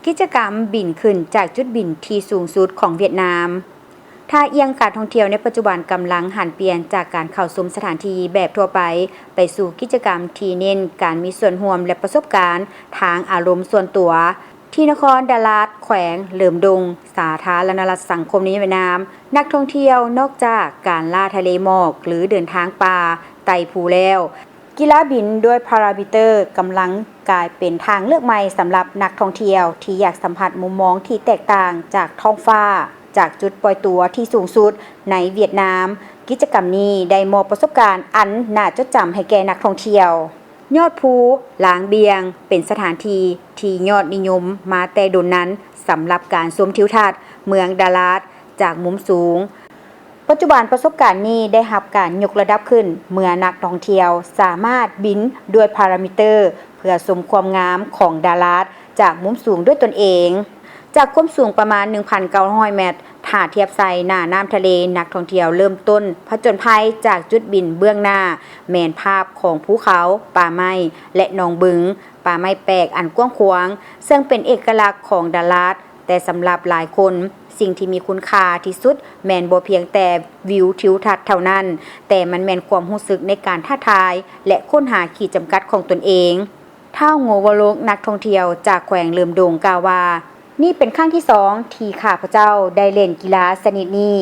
ກິດຈະກຳບິນຂຶ້ນຈາກຈຸດບິນທີ່ສູງສຸດຂອງຫວຽດນາມ. ທ່າອ່ຽງການທ່ອງທ່ຽວໃນປັດຈຸບັນກຳລັງຫັນປ່ຽນຈາກການເຂົ້າຊົມສະຖານທີ່ແບບທົ່ວໄປ ໄປສູ່ກິດຈະກຳທີ່ເນັ້ນການມີສ່ວນຮ່ວມ ແລະ ປະສົບການທາງອາລົມສ່ວນຕົວ. ທີ່ນະຄອນດາລາດ ແຂວງເຫຼີມດົງ ສາທາລະນະລັດສັງຄົມນິຍົມຫວຽດນາມ, ນັກທ່ອງທ່ຽວນອກຈາກການລ່າທະເລໝອກ ຫຼື ເດີນທາງປ່າໄຕ່ພູແລ້ວ, ກິລາບິນດ້ວຍພາຣາມິເຕີກຳລັງກາຍເປັນທາງເລືອກໃໝ່ສຳລັບນັກທ່ອງທ່ຽວທີ່ຢາກສຳຜັດມຸມມອງທີ່ແຕກຕ່າງຈາກທ້ອງຟ້າ, ຈາກຈຸດປ່ອຍຕົວທີ່ສູງສຸດໃນຫວຽດນາມ. ກິດຈະກຳນີ້ໄດ້ມອບປະສົບການອັນໜ້າຈົດຈຳໃຫ້ແກ່ນັກທ່ອງທ່ຽວ. ຍອດພູລາງບຽງ ເປັນສະຖານທີ່ທີ່ຍອດນິຍົມມາແຕ່ດົນນັ້ນ ສຳລັບການຊົມທິວທັດເມືອງດາລາດຈາກມຸມສູງ. ປັດຈຸບັນປະສົບການນີ້ໄດ້ຮັບການຍົກລະດັບຂຶ້ນ ເມື່ອນັກທ່ອງທ່ຽວສາມາດບິນດ້ວຍພາຣາມິເຕີ ເພື່ອຊົມຄວາມງາມຂອງດາລາດຈາກມຸມສູງດ້ວຍຕົນເອງ. ຈາກຄວາມສູງປະມານໜຶ່ງພັນເກົ້າຮ້ອຍແມັດ, ຖ້າທຽບໃສ່ໜ້ານ້ຳທະເລ, ນັກທ່ອງທ່ຽວເລີ່ມຕົ້ນຜະຈົນໄພຈາກຈຸດບິນເບື້ອງໜ້າ ແມ່ນພາບຂອງພູເຂົາ, ປ່າໄມ້ ແລະ ໜອງບຶງ, ປ່າໄມ້ແປກອັນກວ້າງຂວາງ, ເຊິ່ງເປັນເອກະລັກຂອງດາລາດ. ແຕ່ສຳລັບຫຼາຍຄົນ, ສິ່ງທີ່ມີຄຸນຄ່າທີ່ສຸດແມ່ນບໍ່ພຽງແຕ່ວິວທິວທັດເທົ່ານັ້ນ, ແຕ່ມັນແມ່ນຄວາມຮູ້ສຶກໃນການທ້າທາຍ ແລະ ຄົ້ນຫາຂີດຈຳກັດຂອງຕົນເອງ. ທ້າວ ໂງວະລົກ ນັກທ່ອງທ່ຽວຈາກແຂວງເຫຼີມດົງກ່າວວ່າ, ນີ້ເປັນຄັ້ງທີສອງທີ່ຂ້າພະເຈົ້າໄດ້ຫຼິ້ນກິລາຊະນິດນີ້,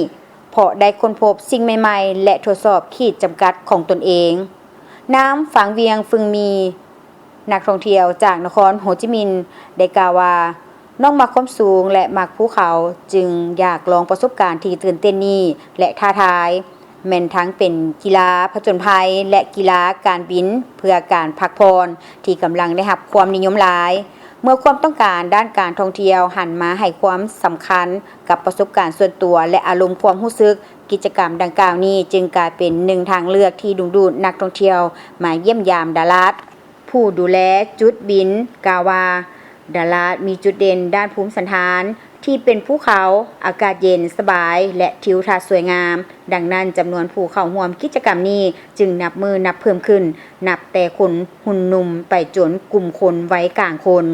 ເພາະໄດ້ຄົ້ນພົບສິ່ງໃໝ່ໆ ແລະ ທົດສອບຂີດຈຳກັດຂອງຕົນເອງ. ນາງ ຟາງວຽງ ຟຶງມີ ນັກທ່ອງທ່ຽວຈາກນະຄອນໂຮຈິມິນ ໄດ້ກ່າວວ່າ, ນ້ອງມັກຄວາມສູງ ແລະ ມັກພູເຂົາ, ຈຶ່ງຢາກລອງປະສົບການທີ່ຕື່ນເຕັ້ນນີ້ ແລະ ທ້າທາຍ. ແມ່ນທັງເປັນກິລາຜະຈົນໄພ ແລະ ກິລາການບິນເພື່ອການພັກຜ່ອນ ທີ່ກຳລັງໄດ້ຮັບຄວາມນິຍົມຫຼາຍ. ເມື່ອຄວາມຕ້ອງການດ້ານການທ່ອງທ່ຽວຫັນມາໃຫ້ຄວາມສຳຄັນກັບປະສົບການສ່ວນຕົວ ແລະ ອາລົມຄວາມຮູ້ສຶກ, ກິດຈະກຳດັ່ງກ່າວນີ້ຈຶ່ງກາຍເປັນໜຶ່ງທາງເລືອກທີ່ດຶງດູດນັກທ່ອງທ່ຽວມາຢ້ຽມຢາມດາລາດ. ຜູ້ດູແລຈຸດບິນກ່າວວ່າ, ດາລາດມີຈຸດເດັ່ນດ້ານພູມສັນຖານທີ່ເປັນພູເຂົາ, ອາກາດເຢັນສະບາຍ ແລະ ທິວທັດສວຍງາມ. ດັ່ງນັ້ນ, ຈຳນວນຜູ້ເຂົ້າຮ່ວມກິດຈະກຳນີ້ຈຶ່ງນັບມື້ນັບເພີ່ມຂຶ້ນ, ນັບແຕ່ຄົນຮຸ່ນໜຸ່ມໄປຈົນກຸ່ມຄົນໄວກາງຄົນ.